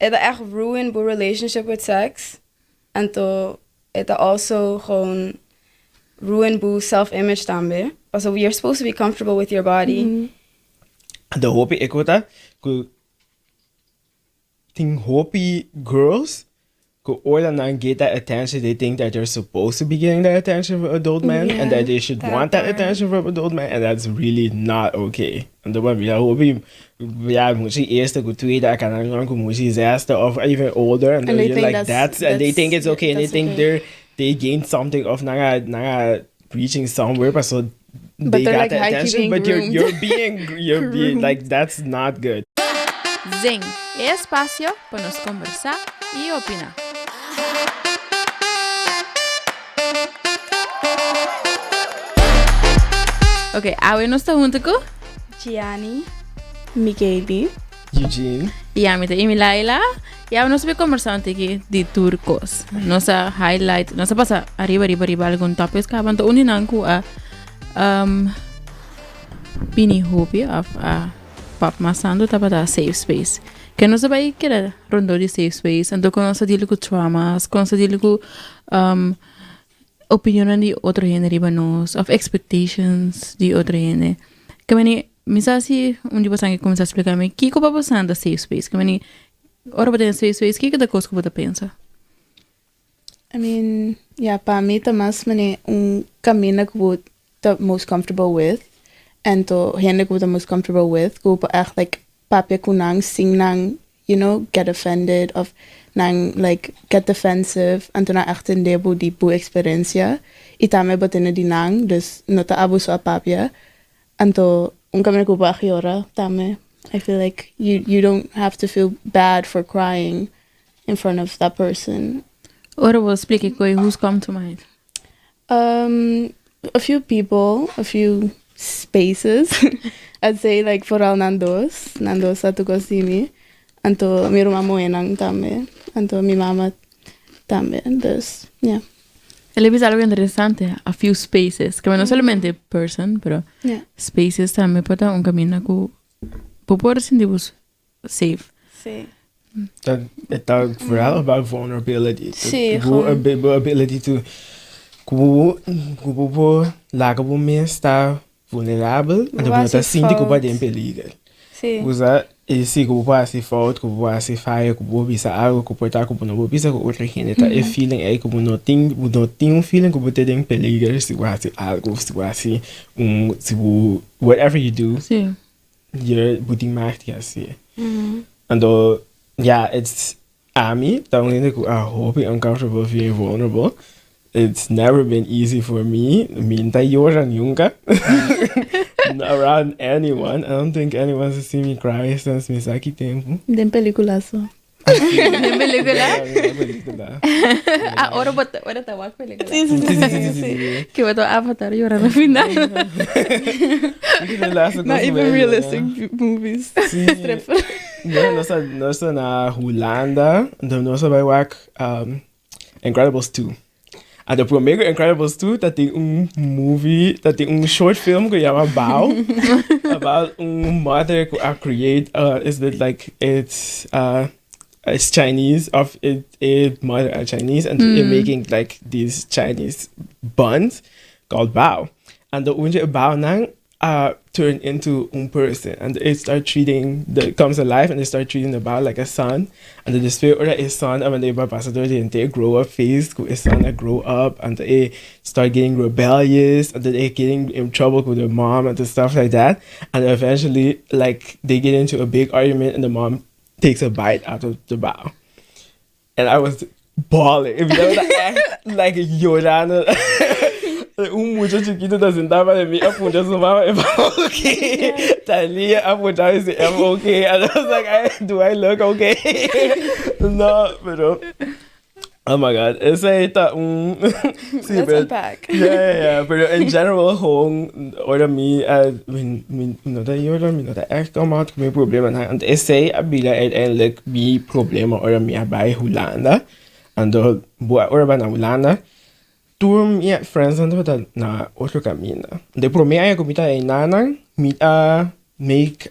E ta echt ruin bo relationship with sex. Anto e ta also gewoon ruin bo self image tambe. Pasobra you're supposed to be comfortable with your body. De hopi e kota ku tin hopi girls ku ora nan get that attention they think that they're supposed to be getting that attention from adult men and that they should want that attention from adult men and that's really not okay. Anto pa mira hopi ya mucha eerste ku tweede a kana nan ku mucha zesde of even older and And they you're think like that's that's and they that's think it's okay and they that's think okay. they're they gained something of nan a nan a reaching somewhere paso But they they're got like the high key attention being but you're groomed. you're being you're being Groomed. like that's not good. Zing, e espacio pa nos combersa y opina. Ok, awe nos ta hunto cu. Gianni. Migueli. Eugene. Y ami ta Amy Laila. Y awe nos ta bay combersa un tiki di tur cos. Nos a highlight, nos a pasa ariba ariba ariba algun topics caba. Anto un di nan cu a um, bini hopi of a pop mas tanto tabata safe space. Ke nos a bay keda rondó di safe space. Anto con nos a deal cu traumas, con nos a deal cu um, opinionnan di otro hende riba nos of expectations di otro hende. Ke meni, mi sa si un di bosan ke kuminsá splika mi kiko pa bosan ta safe space. Ke meni, ora bo ta den safe space, kiko ta kos ku bo ta pensa? I mean, ya, pa mi ta mas mane un kaminda ku bo ta most comfortable with. Anto hende ku bo ta most comfortable with, ku bo por ègt like papia ku nan sin nan you know get offended of nan like get defensive anto nan echt tende bo di bo experencia y tambe bo tende di nan dus no ta abo so a papia anto un caminda cu bo a yora tambe I feel like you you don't have to feel bad for crying in front of that person. Ora bo splica e koe who's come to mind? Um, a few people, a few spaces. I'd say like vooral nan dos. Nan dos sa tur kos di mi. Anto mi ruman muhénan tambe. Anto mi mama tambe. Dus, ja. El a bisa algo interesante, a few spaces. Ke no solamente person, pero Ja. spaces tambe por ta un kaminda ku bo por sinti bo safe. Sí. Dat e ta vooral about vulnerability. Sí, Bo gewoon. bo ability to ku bo ku bo por laga bo mes ta vulnerabel anto bo no ta sinti ku bo a den peliger. Sí. Bo sa e si ku bo por hasi fout, ku bo por hasi faya, ku bo por bisa algo ku por ta ku bo no por bisa ku otro hende ta e feeling ei ku bo no tin bo no tin un feeling ku bo ta den peliger si bo hasi algo, si bo hasi un si bo whatever you do. Sí. Je bo tin mag di hasié. Anto, ya, it's ami ta un hende ku a hopi uncomfortable feeling vulnerable. It's never been easy for me. Mi no ta yora nunca around anyone. I don't think anyone's seen me cry since mi sa ki tempu. Den pelicula so. Den pelicula? Den pelicula. Ah, ora bo ta, ora ta wak pelicula. Sí, sí, sí, sí, sí, sí. Ke bo ta Avatar yora na final. Not even realistic movies. Sí. No, nos a, nos a na Hulanda, anto nos a bai wak um, Incredibles 2. Anto promé ku Incredibles 2 ta tin un movie, ta tin un short film ku yama Bao, about un mother ku a create uh, is it like it's uh it's Chinese of it e mother are Chinese and mm. making like these Chinese buns called bao. Anto un dje bao nan uh, turn into un person and they start treating the comes alive and they start treating the bao like a son and the spirit ora e son and they pasa door the entire grow up phase ku e son a grow up and they start getting rebellious and then they getting in trouble with their mom and the stuff like that and eventually like they get into a big argument and the mom takes a bite out of the bao And I was bawling. Mi tabata echt like yorando. Un mucha chiquito ta sentá pa mi a puntra su mama if I'm okay. Thalia a puntra mi si I'm okay. And I was like, I, do I look okay? No, pero Oh my God, esei ta un sí, Let's pero unpack. Yeah, yeah, yeah, pero in general gewoon ora mi a mi mi no ta yora, mi no ta echt come out ku mi problemanan. Anto esei a bira uiteindelijk mi problema ora mi a bai Hulanda. Anto bo ora bai na Hulanda tur mi friendsnan tabata na otro kaminda. Anto e prome aña ku mi ta einan mi a make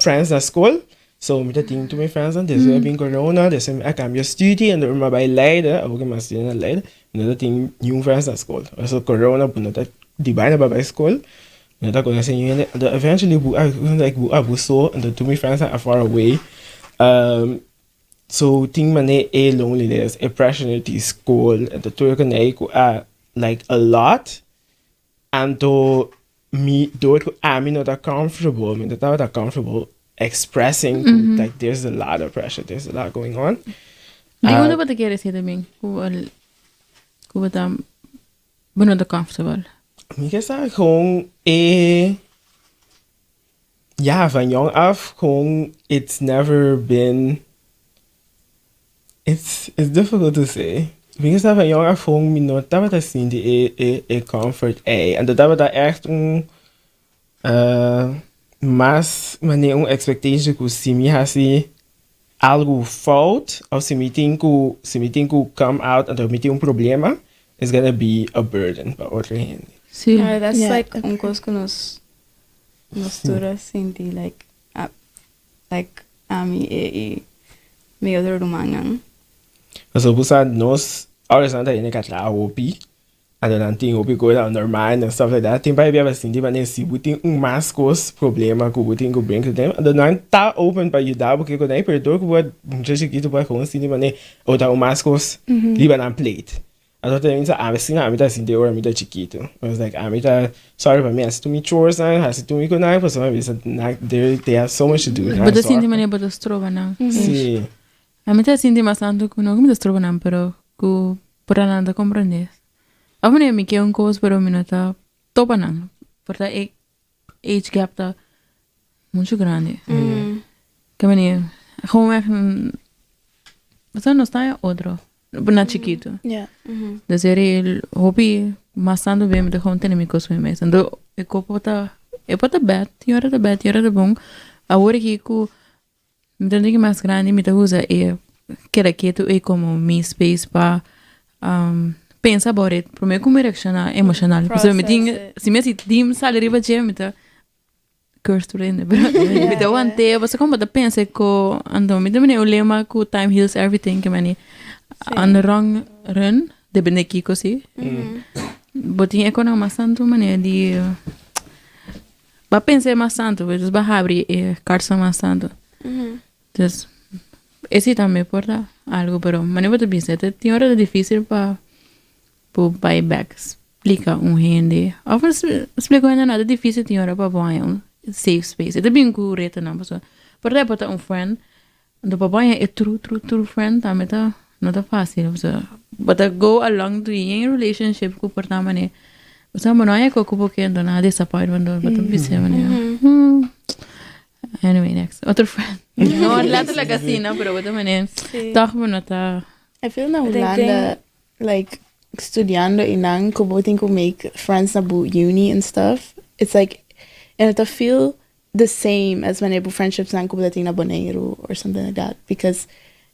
friends na skol. So mi ta tin tur mi friends nan despues a bin corona despues mi a cambia studie en mi a bai Leiden awor cu mi a studia na Leiden mi no ta tin niun friends na school so corona bo no ta di baina pa bai school mi no ta conoce niun hende anto eventually bo a like bo a bo so anto tur mi friends nan a far away so tin manera e loneliness e pressure di school anto tur esaki cu a like a lot. Anto mi door cu ami no ta comfortable, mi no tabata comfortable expressing cu like there's a lot of pressure, there's a lot going on. Di cuando bo ta kere si también cu el cu bo ta bo no ta comfortable? Mi ke sa gewoon e ja van jong af gewoon it's never been It's it's difficult to say. Mi ke sa van jong af gewoon mi no tabata sinti e e e comfort ei. Anto tabata echt un mas manera un expectation ku si mi hasi algu fout of si mi tin ku si mi tin ku come out anto mi tin un problema it's gonna be a burden pa otro hende. Sí. Yeah, that's Yeah, like okay. un kos ku nos nos tur a sinti like a Like ami e i mi otro rumannan. Pasobra bo sa nos ouders-nan ta hende ka traha hopi, anto nan tin hopi kos normal en stuff like that, tin bai bia pa sinti manera si bo tin un mas kos problema ku bo tin ku bring to them, anto nan ta open pa yuda bo kiko nan, pero dor ku bo a mucha chikitu bo a kon sinti manera bo ta un mas kos riba nan plate. Anto ta bisa ami asina ami ta sinti ora mi ta chikitu. I was like ami ta sorry pa mi hasi tur mi chores nan, hasi tur mi konan pasobra mi bisa nan they have so much to do. Bo ta sinti manera bo ta stroba nan. Si. Ami ta sinti mas tantu ku no ku mi ta stroba nan pero ku por ta nan ta komprende. Of manera mi ke un kos pero mi no ta topa nan. Por ta e age gap ta mucho grandi. Ke manera gewoon echt pasobra nos ta otro. Na chikitu. Yeah. Dus eri hopi mas tantu bien mi ta gewoon tene mi kos ku mi mes. Anto e ko por ta e por ta bad, tin ora ta bad, tin ora ta bon. Awor aki ku mi ta un tiki mas grandi mi ta usa e keda ketu ei komo mi space pa pensa about it prome ku mi reakshoná emoshonal. Pasobra mi tin si mi a sinti sali riba dje mi ta Curse tur hende, pero mi ta want'é, pasobra como bo ta pensa cu anto mi ta mira un lema cu time heals everything ke mani on the wrong run, depende kico si, bo tin e conan mas tanto manera di bo a pensa mas tanto, dus bo a habri e carson mas tanto, dus esi tambe por ta algo, pero manera bo ta bisa tin ora ta dificil pa Bo bai bek splika un hende of splika un hende no ta dificil tin ora pa bo haña un safe space e ta bin ku retonan pasobra por ta bo ta un friend anto pa bo haña e true true true friend tambe ta no ta facil pasobra bo ta go along to yen relationship ku por ta manera pasobra bo no haña koko bo ke anto nan a disappoint bo anto bo ta bisa manera anyway next otro friend no letterlijk asina pero bo ta manera tog bo no ta. I feel na Hulanda like studiando y nan cu bo tin cu make friends na bo uni and stuff it's like e no ta feel the same as wanneer bo friendships nan cu bo ta tin na Boneiru or something like that because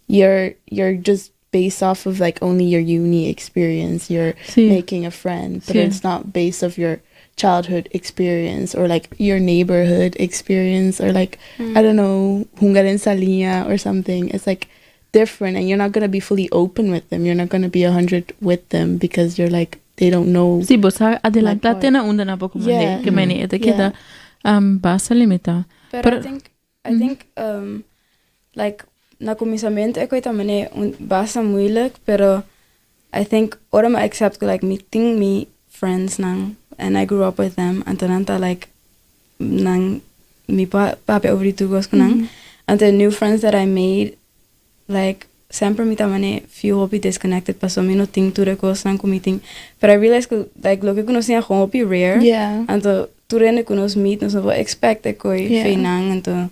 you're you're just based off of like only your uni experience you're Sí. making a friend but Sí. it's not based of your childhood experience or like your neighborhood experience or like I don't know hunga den saliña or something it's like different and you're not gonna be fully open with them you're not gonna be 100 with them because you're like they don't know Sí, bo sa adelantá Like te na unda nan por comprendé. Yeah. Ke mane e ta keda Yeah. basta limitá. Pero Pero- I think I think like na kuminsamentu e koi ta mane un basta moeilijk, pero I think ora mi accept ku like mi tin mi friends nan and I grew up with them anto nan ta like nan mi por papia over di tur kos ku nan. Anto e new friends that I made like semper mi ta mane feel hopi disconnected pasobra mi no tin tur e kosnan ku mi tin. Pero I realize ku like loke ku nos tin a gewoon hopi rare. Yeah. Anto tur hende ku nos meet nos no por expect e koi Yeah. fei nan. Anto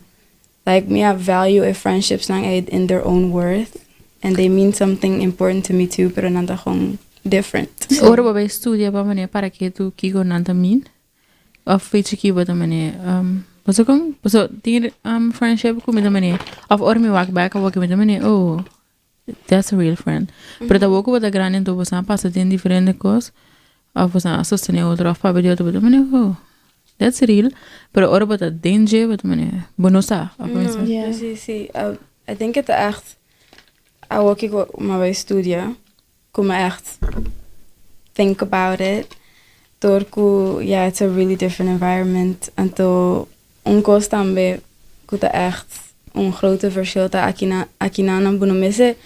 like mi a value e friendships nan ei in their own worth and they mean something important to me too pero nan ta gewoon different. Ora bo bai studia pa manera para ke tu kiko nan ta mean? Of fecha ki bo ta mane um boso kon boso tin um friendship ku mi ta mane of ora mi wak back awor mi ta mane oh that's a real friend. Pero ta wou ku bo ta grandi anto boso a pasa den diferente kos of boso a sostene otro of papia di otro bo ta mane oh. That's real. Pero ora bo ta den dje, bo ta manera, bo no sa. Of No, no. Precies, si. I think het echt, awor ku mi bai studia, ku mi echt think about it. Door ku, yeah, it's a really different environment. Anto, un kos tambe ku ta echt un grote verschil ta aki akinan bo no mester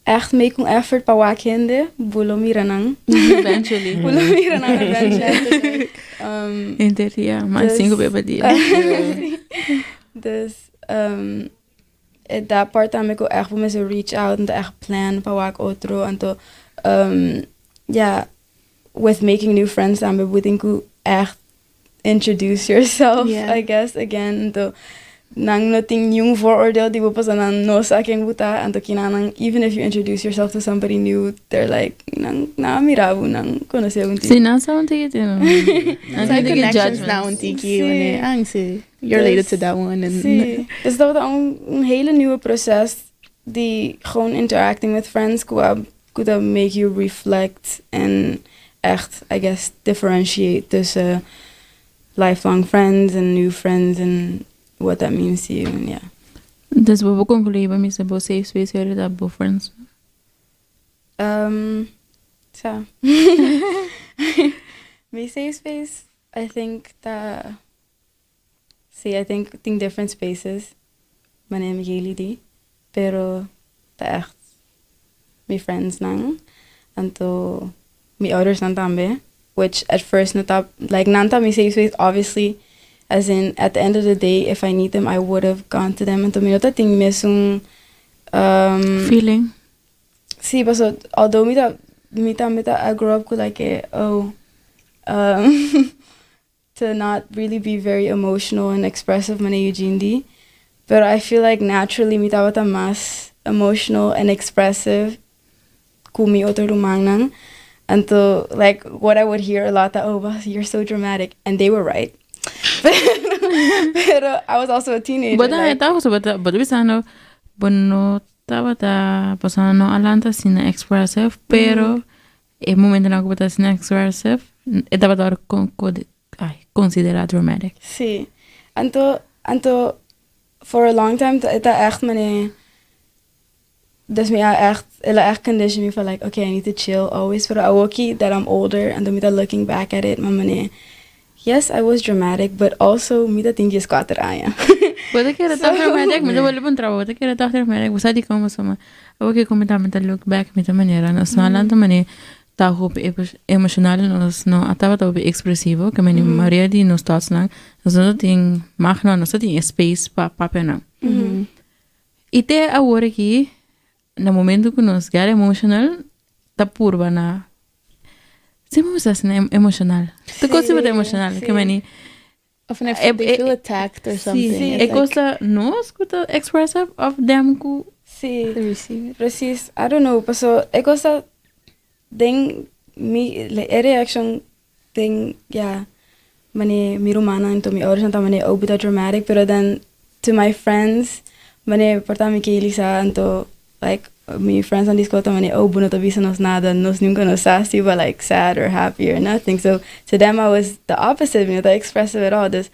echt make un effort pa wak hende, bo lo mira nan. Eventually. Bo lo mira nan eventually. In teoria, maar 5 keer per dia. Dus dat part tambe ku echt bo mester reach out en echt plan pa wak otro. Anto, yeah, with making new friends tambe bo tin ku echt introduce yourself, I guess, again. Anto, nan no tin ningun vooroordeel di bo paso nan no sa ken bo ta. Anto kinan, even if you introduce yourself to somebody new, they're like, nan nan mira bo, nan konosé un Si, nan sa un tiki tin. Nan Like tiki connections now judgments. un tiki, wanneer, ah, si, you're related to that one. And Si. Dus dat was een hele nieuwe proces die gewoon interacting with friends could make you reflect en echt, I guess, differentiate tussen lifelong friends and new friends and what that means to you. And yeah. Dus bo por konkluí pa mi bo safe space weer dat bo friends. So, my safe space, I think that, see, I think different spaces. Manera Miguel di, pero ta echt mi friends nan, anto mi ouders nan tambe, which at first no ta, like nan ta mi safe space, obviously, as in at the end of the day, if I need them, I would have gone to them. Anto mi no ta tin mesun feeling. Si, paso, although mi ta, I grew up with like a, oh, to not really be very emotional and expressive manera Eugene di. But I feel like naturally mi tabata mas emotional and expressive ku mi otro rumannan. Anto, like, what I would hear a lot that, "Oh, well, you're so dramatic." And they were right. Pero I was also a teenager. But like, ta so but bisando bo no tabata pasando no a lanta asina expressive, pero e momento nan ku bo ta asina expressive, e tabata con, ay, konsiderá dramatic. Si. Anto, for a long time, ta echt manera, dus mi a echt, el a echt condition me for like, okay, I need to chill always. Pero awoki that I'm older and mi ta looking back at it, mi manera, yes, I was dramatic, but also mi tatin 14 aña. Bo ta kere ta dramatic, mi ta bolbe puntra bo ta kere ta dramatic, bo sa di kon so ma. Awoki ku mi ta look back mi ta manera, nos no a lanta manera ta hopi emoshonal, nos no a tabata hopi ekspresivo, ke meni mayoria di nos thoughts nan, nos no tin mag no, nos no tin space pa papia nan. I te awor aki, na momento ku nos get emotional, ta purba na semper bo sa asina emoshonal. Ta kos bo ta emoshonal, ke meni Of if they feel attacked or something. Si. E kos ta nos ku ta expressive of them ku They receive it. Precies. I don't know, paso e kos ta den mi e reaction den, ja, manera mi rumannan anto mi ouders ta manera, "Oh, bo ta dramatic," pero then to my friends, manera por ta mi Kaylee sa, anto like mi friends na skol ta manera, "Oh, bo no ta bisa nos nada, nos nunka no sa si bo like sad or happy or nothing." So to them I was the opposite, mi no ta expressive at all. Dus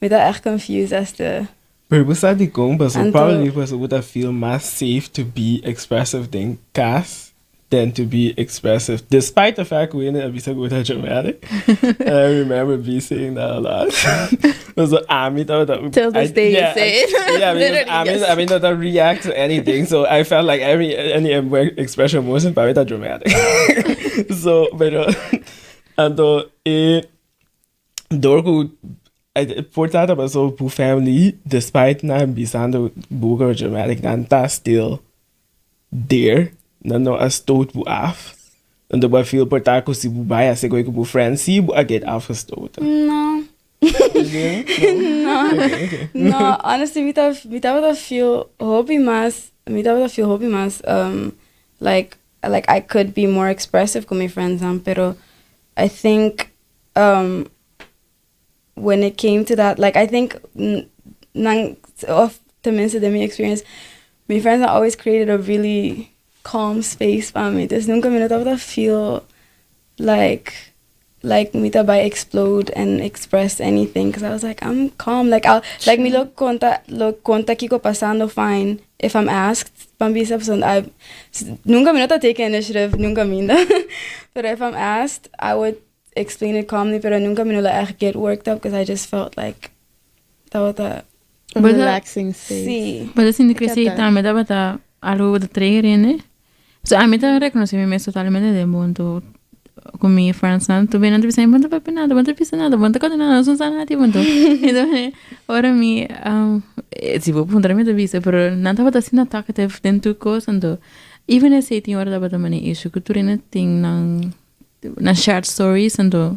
mi ta echt confused as to Pero bo sa di kon, paso probably paso bo ta feel mas safe to be expressive den kas than to be expressive. Despite the fact we a bisa ku ta dramatic. And I remember be saying that a lot. So ami tabata Till this day you say it. Yeah, because Literally, ami yes. I mean not react to anything. So I felt like every any expression wasn't pa mi dramatic. So pero anto e door ku por ta paso bo family, despite nan bisando bo dramatic, nan ta still there, nan no a stoot bo af. Anto bo feel por ta ku si bo bai hasi ku bo friends si bo a get afgestoten. No. No? No. Okay. No, honestly, mi tabata feel hopi mas, mi tabata feel hopi mas, like I could be more expressive with my friends, pero I think, when it came to that, like I think, nang, of tenminste den mi experience, my friends always created a really calm space pa mi. Dus nunka mi no tabata feel like like mi ta bai explode and express anything because I was like, I'm calm. Like I'll like mi lo konta kiko pasando, fine, if I'm asked. Pa bisa person I nunca mi no ta take initiative, nunca minda. But if I'm asked, I would explain it calmly, pero nunca mi no la echt get worked up because I just felt like that was a A But relaxing space. Si. But asina Get ku that. Tambe tabata algo di trigger, ne? So ami ta rekonosé mi mes totalmente den punto ku mi friends nan tu bem, não bisa, bo papia nada, bo bisa nada, bo konta nada, no sa nada, punto. Anto, ora mi si bo puntra mi ta bisa, pero nan tabata asina talkative den tur kos, anto even esei tin ora tabata mane issue ku tur hende tin nan shared stories, anto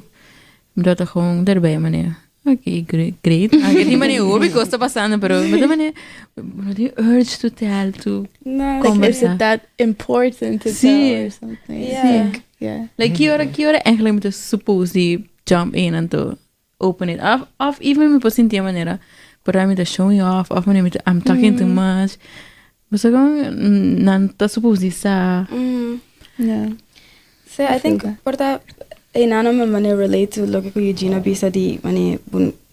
mi tabata gewoon erbij mane. Ok, great, great. Aki tin mane hopi kos ta pasando, pero mi ta mane no tin urge to tell to No. Like, is Conversa. it that important to Si. tell or something? Yeah. Like, yeah. Like, ki ora eigenlijk mi ta supposed di jump in and to open it up? Of even mi por sinti manera, pero mi ta showing off, of mi ta, I'm talking too much. Mas gewoon nan ta supposed di sa. Yeah. So I I feel think that. por ta einan mi mane relate to loke ku Eugenia bisa di mane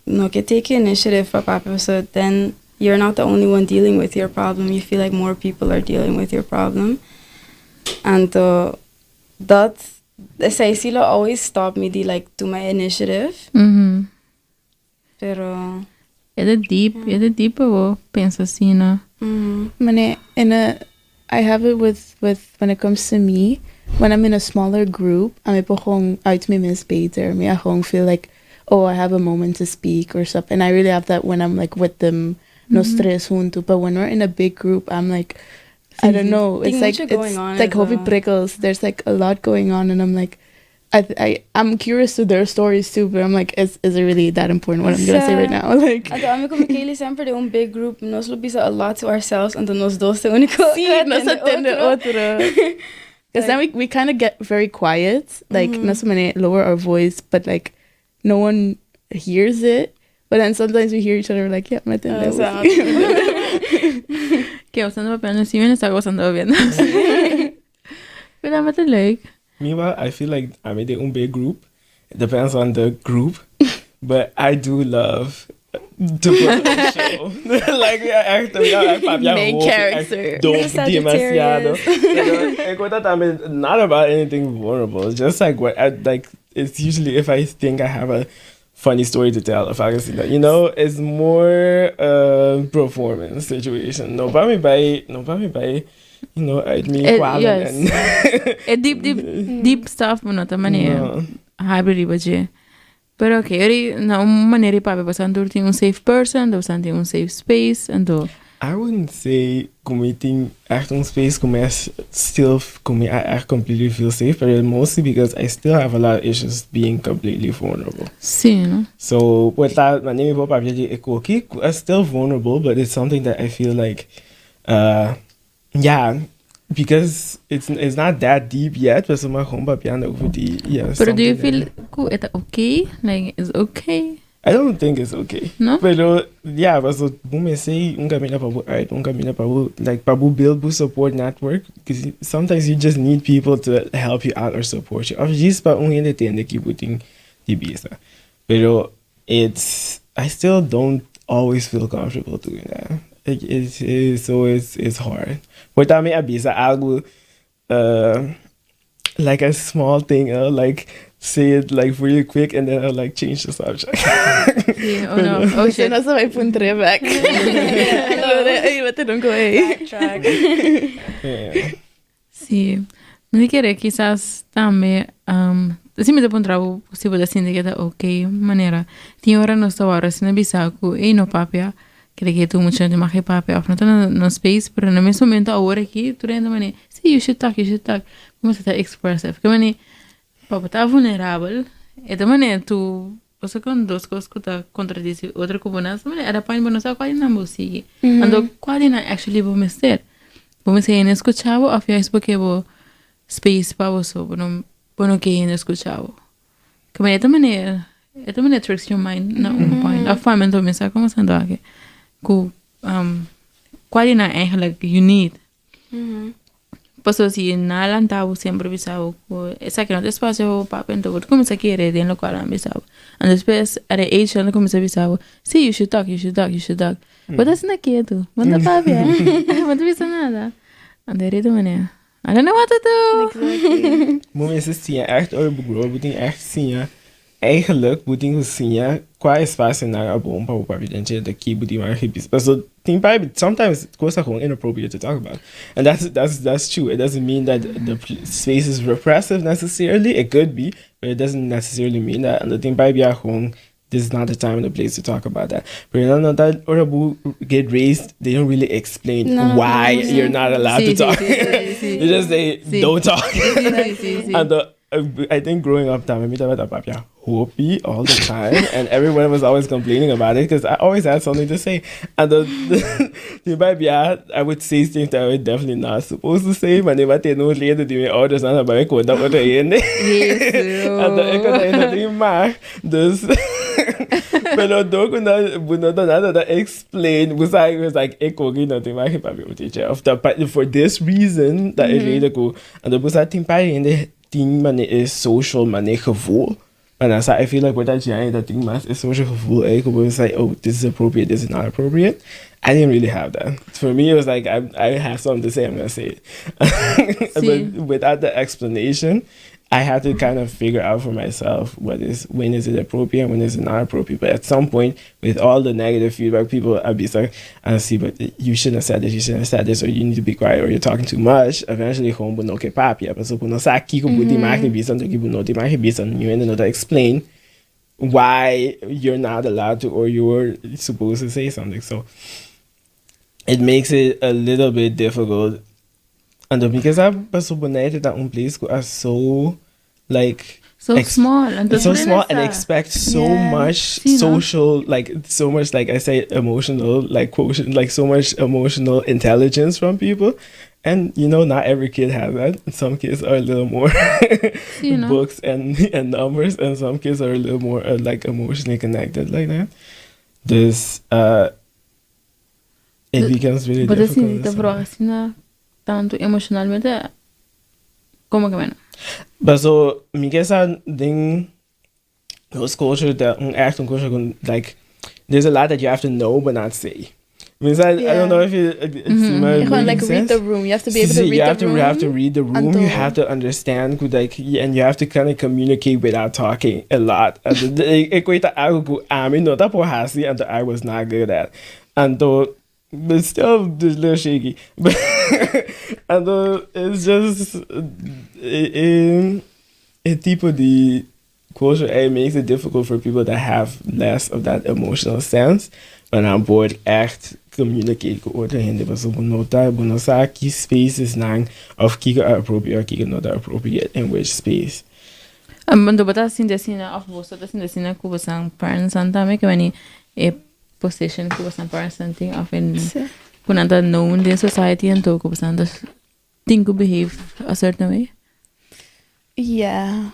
no ke take initiative pa papia, so then you're not the only one dealing with your problem. You feel like more people are dealing with your problem. And dat esei si lo always stop me di like do my initiative. Pero E ta deep, e ta deep, bo pensa asina, no? Mane, I have it with when it comes to me, when I'm in a smaller group, I'm gewoon uit mi mes beter. Me, I gewoon feel like, oh, I have a moment to speak or something. And I really have that when I'm like with them, nos tres junto. But when we're in a big group, I'm like, I don't know. It's Tin like mucho it's going on like as hopi well. prikkels. There's like a lot going on, and I'm like, I'm curious to their stories too. But I'm like, is it really that important what I'm gonna say right now? Like, Anto, ami ku Kaylee semper den un big group, nos lo bisa a lot to ourselves, anto nos dos ta úniko. Si, nos ta tende otro. Because then we kind of get very quiet, like nos mane lower our voice, but like no one hears it. But then sometimes we hear each other, we're like, yeah, mi tende. O sea, Ku gosando papiando, si mi ta gosando papiando. Pero ta leuk. Meanwhile, I feel like I'm in a big group. It depends on the group, but I do love to put on a show. Like, ja, echt, ja, echt papia Main hopi, character. echt doof, demasiado. Pero e kos tambe not about anything vulnerable. It's just like what I like. It's usually if I think I have a funny story to tell, if I can see that, it's more performance situation. No, pa mi bai, no pa mi bai, uit mi kwalen en E deep, deep, deep stuff, no ta manera. No. Hybrid riba dje. Pero ok, eri na un manera papia pasando tin un safe person, do tin un safe space, anto I wouldn't say ku mi tin echt un space ku mi still ku mi I echt completely feel safe, but mostly because I still have a lot of issues being completely vulnerable. Si, no? So with that, my name is Bob I'm still vulnerable, but it's something that I feel like, yeah, because it's not that deep yet, but so my home papiando over the, yeah. Pero do you something feel that- ku e ta okay? Like, it's okay? I don't think it's okay. No? Pero yeah, but so bo mester un kaminda pa bo right, un kaminda pa bo like pa bo build bo support network, because sometimes you just need people to help you out or support you. Of just pa un hende tende ku bo tin di bisa. Pero it's I still don't always feel comfortable doing that. Like it's so it's hard. But mi a bisa algo like a small thing, like say it like really quick and then I'll like change the subject. Si, oh no. Oh Você shit. no se vai puntre back. Ei, bate nunca ei. Backtrack. Yeah. Si. Mi ke kisas tambe, si mi ta puntra si bo ta sinti ku ta okay manera. Tin ora nos ta ora asina bisa ku ei no papia, kere ku tur mucha no mag papia of no ta no space, pero na mes momento awor aki tur hende mane, si, you should talk, you should talk. Kon ta expressive? Ku mane pa ta vulnerabel, e ta mane tu Você com duas coisas que tá contradiz outra com bonança, mas era para não sabe qual não você. Anto kua nan actually bo mester. Bo mester hende skucha bo, of juist porque bo space pa bo so, bo no ke hende skucha bo. Ku e ta manera tricks your mind na un point. Of pa mi sa kon sando aki. Ku kua nan eigenlijk you need. Paso si nan a lanta bo semper bisa bo ku esaki no ta espacio pa bo papia anto bo ta kuminsá kere den lokual nan bisa bo. Anto despues at a age nan ta kuminsá bisa bo, si you should talk, you should talk, you should talk. Bo ta asina ketu, bo no ta papia, bo no ta bisa nada. Anto e rito manera, I don't know what to do. Exactly. Bo mester siña ègt ora bo grow, bo tin ègt siña Eigenlijk bo tin ku siña kua espasionan a bon pa bo papia den dje, ki bo tin wak bisa. Pasobra tin pai sometimes kos ta gewoon inappropriate to talk about and that's that's that's true it doesn't mean that the space is repressive necessarily it could be but it doesn't necessarily mean that anto tin pai bia gewoon this is not the time and the place to talk about that pero nan no ta ora bo get raised they don't really explain No, why no, you're not allowed Sí, to sí, talk sí, sí, sí. they just say Sí. don't talk Sí, sí, sí, sí. Anto I think growing up tambe mi tabata papia hopi all the time and everyone was always complaining about it because I always had something to say. And the, the bia I would say things that I was definitely not supposed to say, maar nee, te no reden die mijn ouders aan bij kon dat otro hende. En ik kon dat niet maar. Dus pero do ku na bu no ta nada ta explain, bu sa was like ik kon no te mag papia teacher of dat for this reason dat ik reden ku en bu sa tin pa hende tin mane e social mane gevoel. Maar dan sa I feel like what dat jij dat ding mas e social gevoel eigenlijk wo say oh this is appropriate this is not appropriate. I didn't really have that. For me it was like I I have something to say I'm gonna say it. Sí. But without the explanation I had to kind of figure out for myself what is when is it appropriate when is it not appropriate. But at some point with all the negative feedback people I'd be like I see but you shouldn't have said this you shouldn't have said this or you need to be quiet or you're talking too much. Eventually gewoon bo no ke papia paso bo no sa kiko bo tin mag di bisa anto ki bo no tin mag di bisa niun hende no ta explain why you're not allowed to or you're supposed to say something. So it makes it a little bit difficult. Anto mi ke sa paso Bonaire ta un place ku a so like So ex- small. Anto it's so tur small and nessa. expect so Yeah. much Sí, no? social like so much like I say emotional like quotient like so much emotional intelligence from people and you know not every kid has that some kids are a little more Sí, no? books and and numbers and some kids are a little more uh, like emotionally connected like that dus uh it But- becomes really But difficult assim, ta so. bro, asina tanto emocionalmente como que bueno. But so mi ke sa den nos culture ta un echt un culture con like there's a lot that you have to know but not say. Means I, I Yeah. don't know if it, it, it's Mhm. my Gewoon making like read sense. the room. You have to be able to Sí, read you have the to room. you have to read the room. Anto- You have to understand ku like and you have to kind of communicate without talking a lot. And e ku ta algo ku ami no ta por hasi and I was not good at. Anto but still just a little shaky. But anto it's just e e tipo di culture it makes it difficult for people that have less of that emotional sense. Maar nan por echt communicate ku otro hende pasobra bo no ta bo no sa ki spaces nan of kiko a appropriate or kiko no ta appropriate in which space. Anto bo ta sinti asina of boso ta sinti asina ku bosan parents nan tambe ke wani e position ku bosan parents nan tin of in Sí. ku nan ta known den society anto ku bosan ta tin ku behave a certain way? Yeah,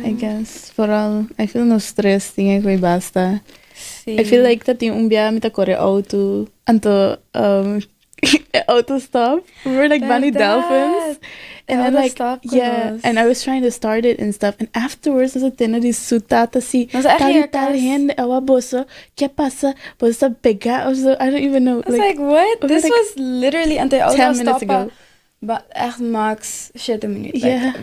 I guess. Vooral, I feel no stress tin e ku basta. Sí. I feel like dat tin un bia mi ta kore auto, anto um, e auto stop. We were like Bunny Dolphins. And then auto like stop ku yeah, nos. and I was trying to start it and stuff. And afterwards, nos a tende di su tata si Nos a echt tal y hier tal kas. hende awa boso, ke pasa? Boso ta pega of zo. I don't even know. I was like, what? we were This like was literally ante auto 10 minutes stoppa. ago. Ba echt max 7 minuut. Like, Yeah.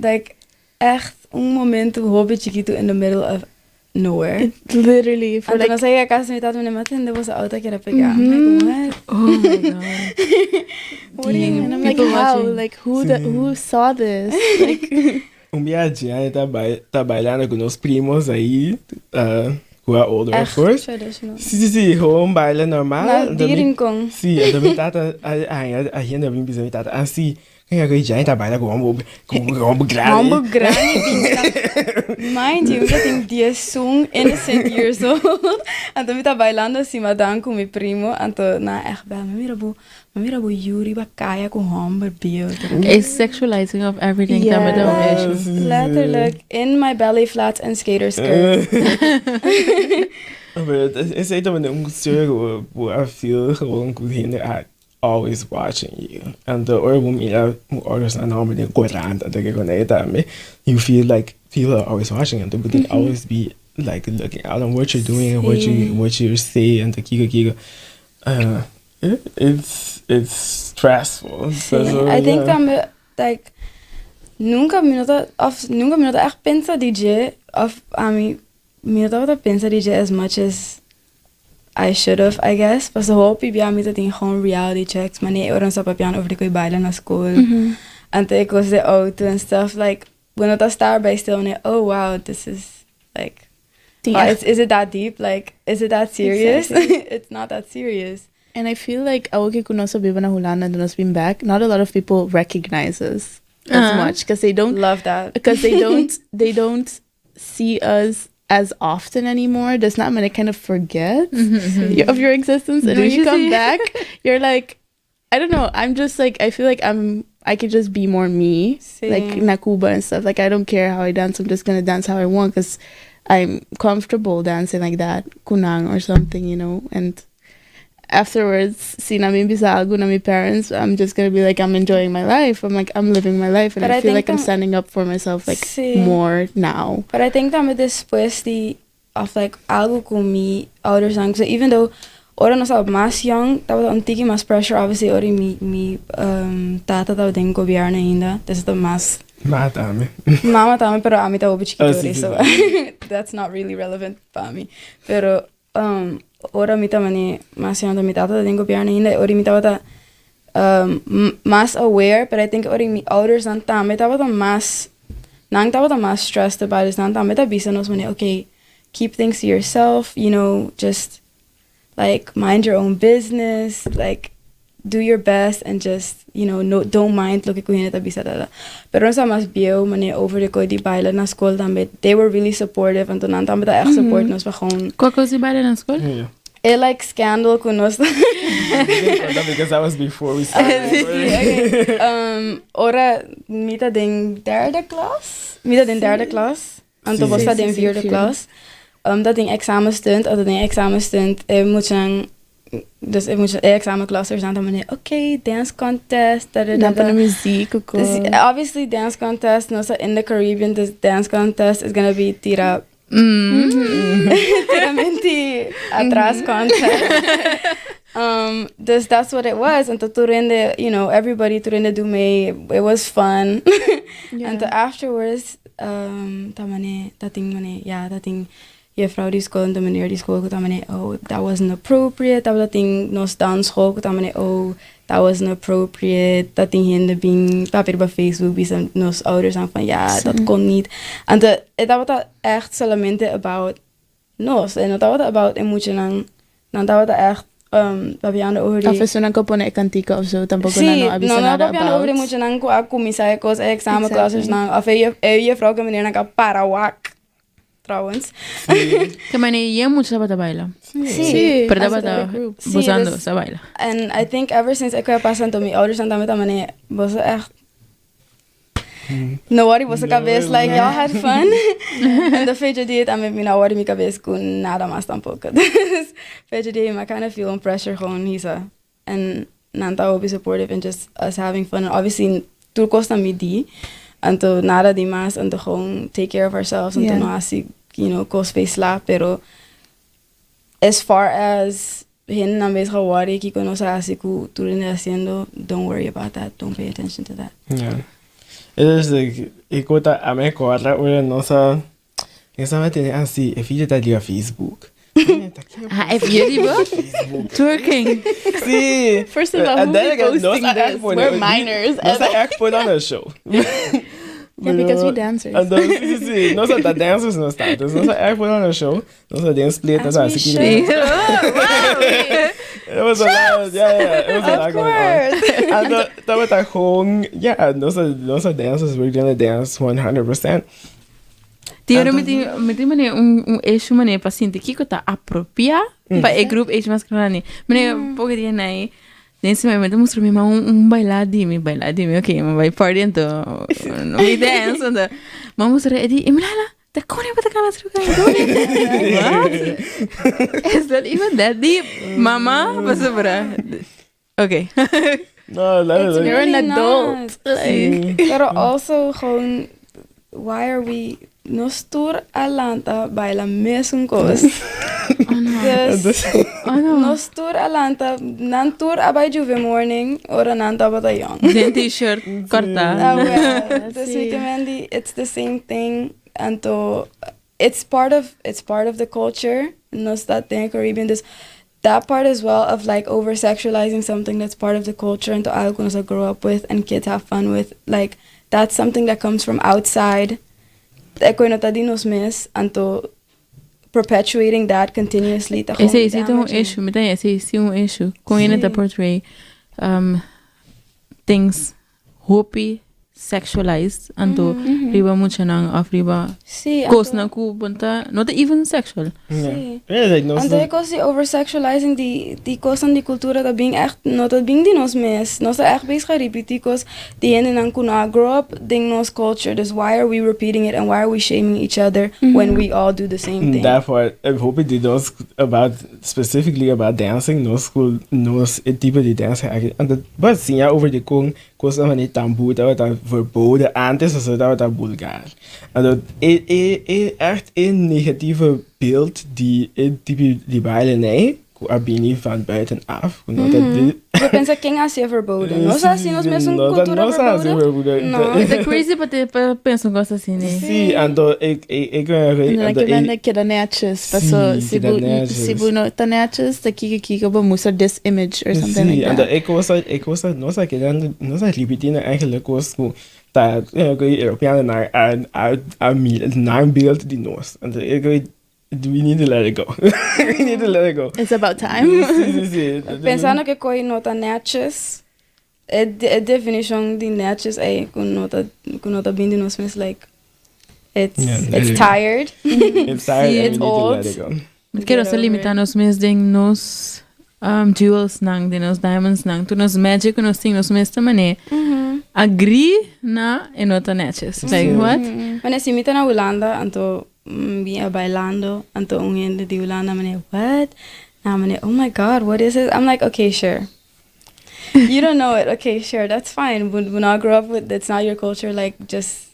like echt un momento hopi chikitu in the middle of nowhere. It literally for Anto like nos a yega kas mi tata mi m'a tende boso auto keda pega. I'm Mhm. like, what? Oh my god. What do you Dang. and I'm like, People how? watching. Like who the Sí. who saw this? Like Un bia Gianni ta bai ta bailando ku nos primos ahí uh, who are older of Echt course. traditional. Sí, sí, sí, gewoon baile normal. Na Anto di mi- rincon. Sí, anto mi tata a a a hende a bin bisa mi tata ah sí Kaya ku Gianni ta baila ku homber ku homber grandi. Homber grandi pinta. Mind you, mi ta tin diesun innocent years old. Anto mi ta bailando así madan ku mi primo. Anto nan a echt bel mi mira bo, mi mira bo yu riba kaya ku homber bieu. E sexualizing of everything tambe ta un Yeah. issue. Sí, sí. Letterlijk in my ballet flats and skater skirt. Maar esei ta un stuk ku bo a feel gewoon ku hende a. always watching you. Anto ora bo mira bo ouders nan nomber den corant anto ke con ey tambe, you feel like people are always watching anto bo tin always be like looking out on what you're doing and what you what you say anto kiko kiko. It's it's stressful. Sí, I think tambe like nunca mi no ta of nunca mi no ta echt pensa di dje of ami mi no tabata pensa di dje as much as I should have I guess pasobra hopi bia mi ta tin gewoon reality checks manera e ora nos ta papiando over di koe baila na skol anto e kos di auto and stuff like bo no ta sta bij stil manera oh wow this is like wow is it that deep like is it that serious it's not that serious. And I feel like awoke ku nos a biba na Hulanda anto nos bin back not a lot of people recognize us as much because they don't love that because they don't they don't see us as often anymore. Dus nan manera kind of forget of your existence. And when you come back, you're like, I don't know. I'm just like, I feel like I'm, I could just be more me. Like na Cuba and stuff. Like, I don't care how I dance. I'm just gonna dance how I want because I'm comfortable dancing like that. Ku nan or something, you know. And afterwards, si nan bin bisa algo na mi parents, I'm just gonna be like, I'm enjoying my life. I'm like, I'm living my life. And But I I feel think like I'm standing up for myself like more now. But I think tambe despues di of like algo cu mi ouders nan, so even though ora nos tabata mas young tabata un tiki mas pressure obviously ora mi mi um tata tabata den gobierno ainda, dus ta mas. Mama tambe. Mama tambe pero ami ta hopi Oh, chikito si, si, so si. that's not really relevant pa mi. Pero um ora mi ta mane mas young mi tata ta den gobierno ainda ora mi tabata um mas aware pero I think ora mi ouders nan tambe tabata mas nan tabata mas stressed about it nan tambe ta bisa nos mane okay keep things to yourself you know just like mind your own business like do your best and just you know no don't mind loke ku hende ta bisa ta ta pero nos ta mas bieu mane over de koi di baila na skol tambe they were really supportive anto nan tambe ta echt support nos pa gewoon Kua kos di baila na skol? Yeah. E like scandal ku nos Because that was before we started. Sí, okay. Um, ora mi ta den derde klas. Mi ta den derde klas. Anto Sí. bo ta Sí, den sí, vierde vierde. klas. Um, ta den examenstunt. Anto den examenstunt e muchanan dus e mucha e examenklassers nan ta mane okay dance contest da da da Nan da. pone muziek ook. Dus obviously dance contest nos ta in the Caribbean dus dance contest is gonna be tira Tiramenti atras contest. Um, dus that's what it was. Anto tur hende, you know, everybody tur hende do mee. It was fun. Anto afterwards, um, ta mane, ta tin mane, ja, ta tin juffrouw di school anto meneer di school ku ta mane, oh, that wasn't appropriate. Tabata tin nos dansschool ku ta mane, oh, that wasn't appropriate. Ta tin hende bin papia riba Facebook bisa nos ouders nan van, ja, dat kon niet. Anto e tabata echt solamente about nos. E no tabata about e muchanan. Nan tabata echt um, papiando over di... Of esunnan ku a pone e kantika of zo, tampoko nan Sí, no a bisa no, no nada papiando over di about. muchanan ku a kuminsá e kos, e examenklassers Exactly. nan. Of e juf- e juffrouw ku meneer nan ku a para wak. Trouwens. Ke mane yen mucha tabata baila. Sí. Pero As a tabata group. Sí, gozando, dus- sa baila. And I think ever since ik weer pas aan mi ouders aan tambe mane boso echt no worry boso cabes like y'all had fun. En de fecha di tambe mi no worry mi cabes ku nada mas tampoco. Dus fecha di I kind of feel on pressure gewoon hisa. En nan ta hopi supportive and just us having fun. And obviously tur kos ta midi. Anto nada di mas, anto gewoon take care of ourselves, anto no hasi, you know, kos fe sla, pero as far as hendenan bezig a worry kiko nos a hasi ku tur hende haciendo, don't worry about that, don't pay attention to that. Yeah. It is like, e ku ta a mi kòrda ora nos a, nos a tene así, e video ta riba Facebook. Ah, e video riba? Twerking. Sí. First of all, And who then be again, nos posting a echt this? pone- We're minors. Nos a echt put on a show. Yeah, because we dancers. Anto, sí, sí, sí. Nos a ta dancers nos ta. Dus nos a echt put on a show. Nos a den split, nos a As we hasi should. kiri. It was a lot, yeah, yeah, it was a Of lot going on. course. Anto, tabata gewoon, yeah, nos a, nos a dancers, we're gonna dance 100%. Tin ora mi tin mi tin mane un un issue mane pa sinti kiko ta apropiá pa e grup age mas grandi. Mane poko dia nai den si mi ta mustra mi mama un un bailá di mi bailá di mi ok mi bai party anto mi dance anto mama mustra e di Emilana ta kone bo ta kana truka What? Is that even that deep? Mama pasobra. Okay. No, It's letterlijk. You're an really adult. not. Like, Pero also gewoon, why are we nos tur a lanta baila mesun kos? Oh no. Dus Dus- Oh no. nos tur a lanta, nan tur a bai Juve morning, ora nan tabata young. Den t-shirt korta. Ah, well, dus Sí. mi ke men di, it's the same thing. Anto, it's part of the culture. Nos ta den Caribbean. Dus that part as well of like over sexualizing something that's part of the culture and algo nos a grow up with and kids have fun with. Like that's something that comes from outside. E kos no ta di nos mes. Anto perpetuating that continuously. Ta gewoon Esey ta un damaging. issue, mi ta esey ta un issue. Con Sí. ta portray things hopi sexualized anto riba muchanan of riba Sí, kos anto- nan ku bo ta not even sexual. Sí. Ja, like, nos Anto e kos di over-sexualizing di kos di cultura ta bin echt no ta bin di nos mes. Nos ta echt bezig repeti kos di hendenan ku no a grow up den nos culture. Dus why are we repeating it and why are we shaming each other when we all do the same thing? Daarvoor hoop ik die nos about specifically about dancing nos school nos het type di dancing eigenlijk. En dat was ja over de kon kos van die tamboer dat werd verboden antes of zo dat werd vulgair. En dat e echt een negatieve beeld die e type di baile nee ku a bini van buitenaf. Ku no dat Mi ta pensa ken a hasié verboden. Nos a hasi nos mes No, dat cultura nos a hasi verboden. verboden. No. It's crazy pa te pa pensa un kos asina, nee. Sí, anto ik En anto dan ik ben keda netjes. Paso, Sí, si keda bu, netjes. si bu no ta netjes, ta kiko kiko bo mustra this image or something Sí, like en dat that. ik was dat nos dat nos dat repeteren eigenlijk was hoe dat ja, ik weet Europeanen naar aan uit aan naar een beeld di nos. En dat ik weet we need to let it go. We need to let it go. It's about time. Sí. Pensando ku kos no ta netjes. E definishon di netjes e ku no ta bin di nos mes like it's Yeah, it's let it go. tired. It's tired Sí, and it's we need to old. let it go. Met kero Get sa over limita it. nos mes den nos jewels nan, den nos diamonds nan, tur nos magic nos tin nos mes mané. Agree na e no ta netjes. Like Sí. what? Mane si mi ta na Hulanda anto mi a bailando anto un hende di Hulanda mane what? Na mane, "Oh my God, what is it?" I'm like, "Okay, sure. You don't know it. Okay, sure, that's fine. When I grow up with it's not your culture, like just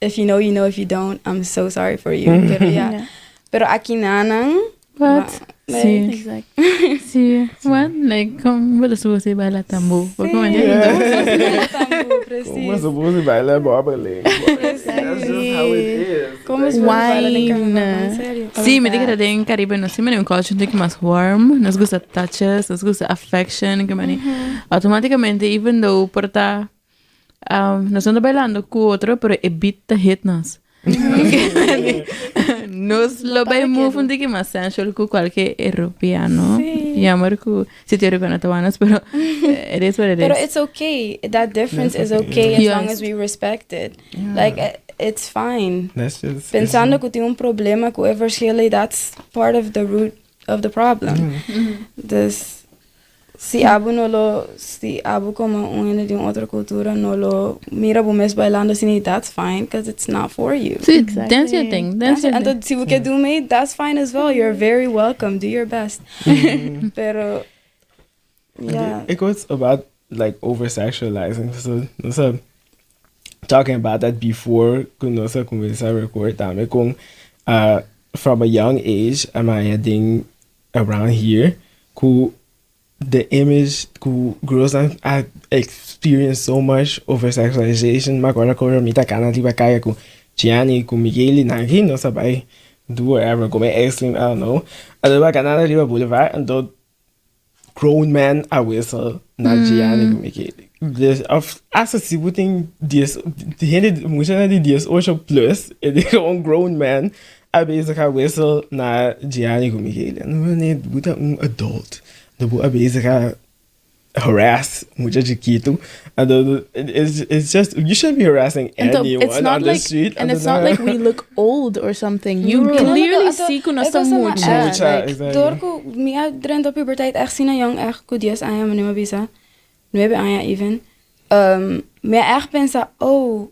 if you know, you know. If you don't, I'm so sorry for you." Pero yeah. Pero akinan What? Like, Sí. Exactly. Sí. What? Like kon bo ta subi baila tambú? Sí. Como Yeah. Tambú, precies. Como supposed baila bobbling. That's just how it is. Como Like, se baila den Wine. carnaval, en serio. Sí, mi ta kere den Caribe nos tin un culture un mas warm, nos gusta touches, nos gusta affection, ke mane. Automaticamente, even though por ta nos ta bailando ku otro, pero e beat ta hit nos. Nos lo bai move un tiki mas sensual ku kualke europeano. Sí. Jammer ku si ta europeano ta wanas, pero it is what it Pero is. it's okay. That difference That's is okay, okay as yeah. long Yes. as we respect it. Yeah. Like it's fine. That's just Pensando ku tin un problema ku e verschillen, that's part of the root of the problem. Dus si abo no lo, si abo como un hende di un otro cultura no lo mira bo mes bailando asina, that's fine because it's not for you. Sí, Exactly. dance your thing, dance your And thing. si bo ke do mee, that's fine as well. You're very welcome. Do your best. Pero yeah. It goes about like over sexualizing. So, nos a talking about that before ku nos a kuminsá record tambe kon from a young age am I ding around here ku the image ku girls I experience so much over sexualization. Ma agora ku mi ta kana riba kaya ku Gianni ku Miguel nan nos a bai do whatever kome ice cream, I don't know, and bai kana riba boulevard and the grown man a whistle na Gianni ku Miguel. Dus of als het si tin 10 hende mucha di 18 plus e di gewoon grown man a bezig a whistle na Gianni ku Miguel. En nee, bo ta un adult de bo a bezig a harass mucha chikitu and then it's just you shouldn't be harassing And anyone it's not on the like, street. and it's not like we look old or something. You No. clearly Anto- see ku nos e kos mucha. Mucha, Like, exactly. Door ku mi a drenta puberteit echt asina jong, echt ku 10 aña, mi a bisa. 9 aña even. Mi a echt pensa, "Oh,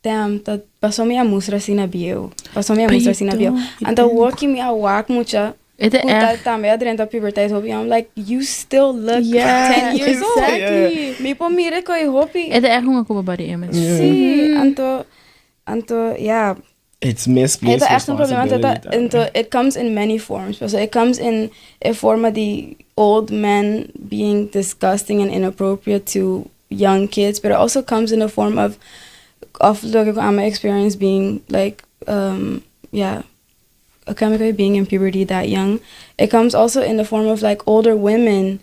damn, dat paso mi a mustra asina bieu. Paso mi a mustra asina bieu." You Anto awor mi a wak mucha. E ta Ku ta echt. tambe a drenta puberteit hopi jong. I'm like, you still look Yeah, 10 years old. exactly. Mi por mira ku e hopi. E ta echt un ku body image. Yeah. Sí, anto, anto, ja. It's E misplaced ta echt un problema. Anto, ta, responsibility. anto, it comes in many forms. So it comes in e forma di old men being disgusting and inappropriate to young kids, but it also comes in the form of loke ku ami experience being like, yeah, chemically being in puberty that young. It comes also in the form of like older women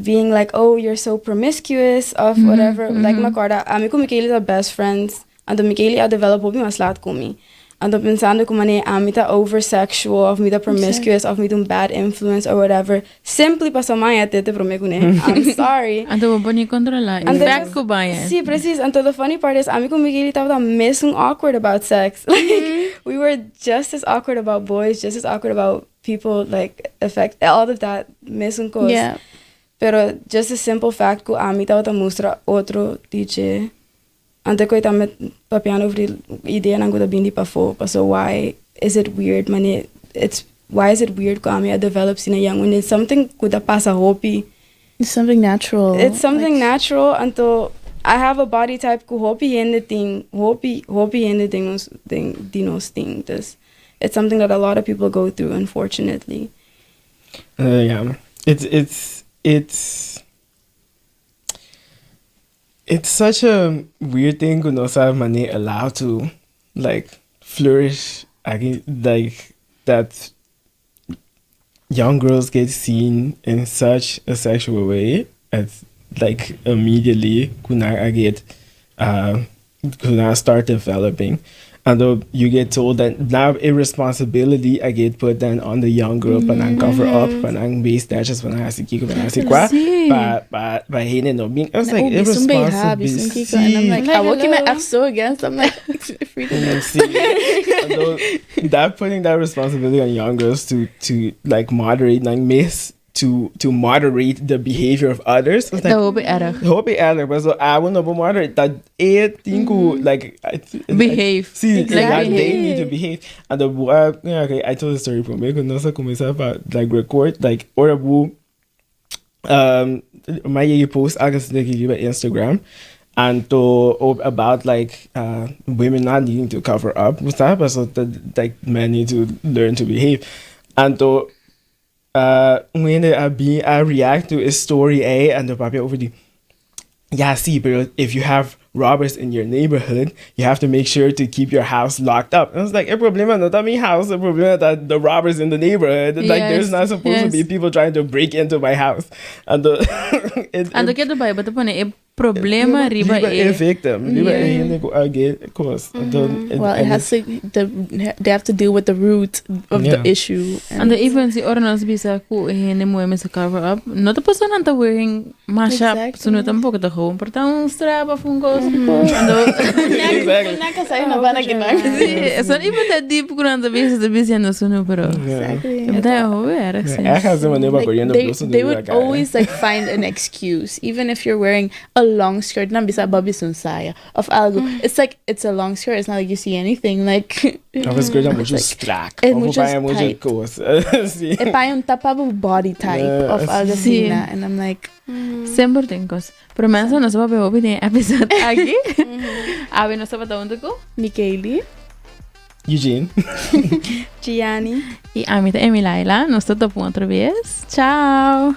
being like, "Oh, you're so promiscuous," of whatever. Like, mi a corda, ami ku Michaeli ta best friends. Anto Michaeli a develop hopi mas laat ku mi. Anto pensando ku mane ami ta over sexual of mi ta promiscuous of mi ta un bad influence or whatever. Simply paso m'a haña tete prome kuné. I'm sorry. Anto bo por ni controla. Anto Effect ku baña. Sí, precies. Anto the funny part is, ami ku Michaeli tabata mesun awkward about sex. Like, we were just as awkward about boys, just as awkward about people, like, effect, all of that, mesun cos. Pero just the simple fact ku ami tabata mustra otro DJ. Anto ku tambe papiando over di ideanan ku ta bin di pafó. Paso why is it weird, mane, it's why is it weird ku ami a develop asina young when it's something ku ta pasa hopi. It's something natural. It's something Like, natural. Anto I have a body type ku hopi hende tin, hopi hopi hende tin ons tin di nos tin. Dus it's something that a lot of people go through, unfortunately. Yeah, it's such a weird thing ku nos ta mane allowed to like flourish aki, like that young girls get seen in such a sexual way as like immediately ku nan a get ku nan start developing. And though you get told that now irresponsibility a get put then on the young girl pa nan cover up, pa nan waist dashes, pa nan hasi kiko, pa nan hasi kwa, pa hende no bin. I was like, Oh, bisun beha, bisun kiko. And I'm like, Like, I woke him hello. up so against. I'm like, freedom. Sí. Although that putting that responsibility on young girls to like moderate, like miss to moderate the behavior of others. It's like Ta hopi erg. Hopi erg, but so I will not moderate that e tin ku like Behave. Sí, Like, like, they behave. need to behave. And the yeah, okay, I told the story prome ku nos a cuminsa pa like record, like ora bo m'a yega post algo asina aki riba Instagram anto about like women not needing to cover up, sabe? Paso like men need to learn to behave. Anto un hende a bin a react to e story ei anto papia over di ya sí, pero if you have robbers in your neighborhood, you have to make sure to keep your house locked up. And I was like, e problema no ta mi house, e problema ta the robbers in the neighborhood. Like, there's not supposed to be people trying to break into my house. Anto, it, Anto ke bay, bo ta pone e problema riba riba e e victim, riba e hende ku a get cos. Anto, Well, it and has to they have to deal with the root of the issue. Anto even si ora nos bisa ku e hende muhé mester cover up, no ta pasobra nan ta wearing masha sunu tampoco ta gewoon por ta un strap of un cos. Anto Nunca sabe na bana que não. Sí, it's not even that deep ku nan ta bisa ta bisiando sunu pero ta hopi erg sí. Erg als manier Like, corriendo blusa they di would cara. Always like find an excuse, even if you're wearing a long skirt. Nan bisa b'a bisti un saya of algo. It's like it's a long skirt. It's not like you see anything. Like Of e skirt ta mucho like, strak. e Of mucho paña mucho tight. cos. Sí. E paña no ta pa bo body type of algo Sí. asina. And I'm like, Semper tin cos. Pero mensen nos a papia hopi den e episode aki. Awe nos tabata hunto cu Michaeli. Eugene. Gianni. Y ami ta Emilaila. Nos ta topa un otro bes. Chao.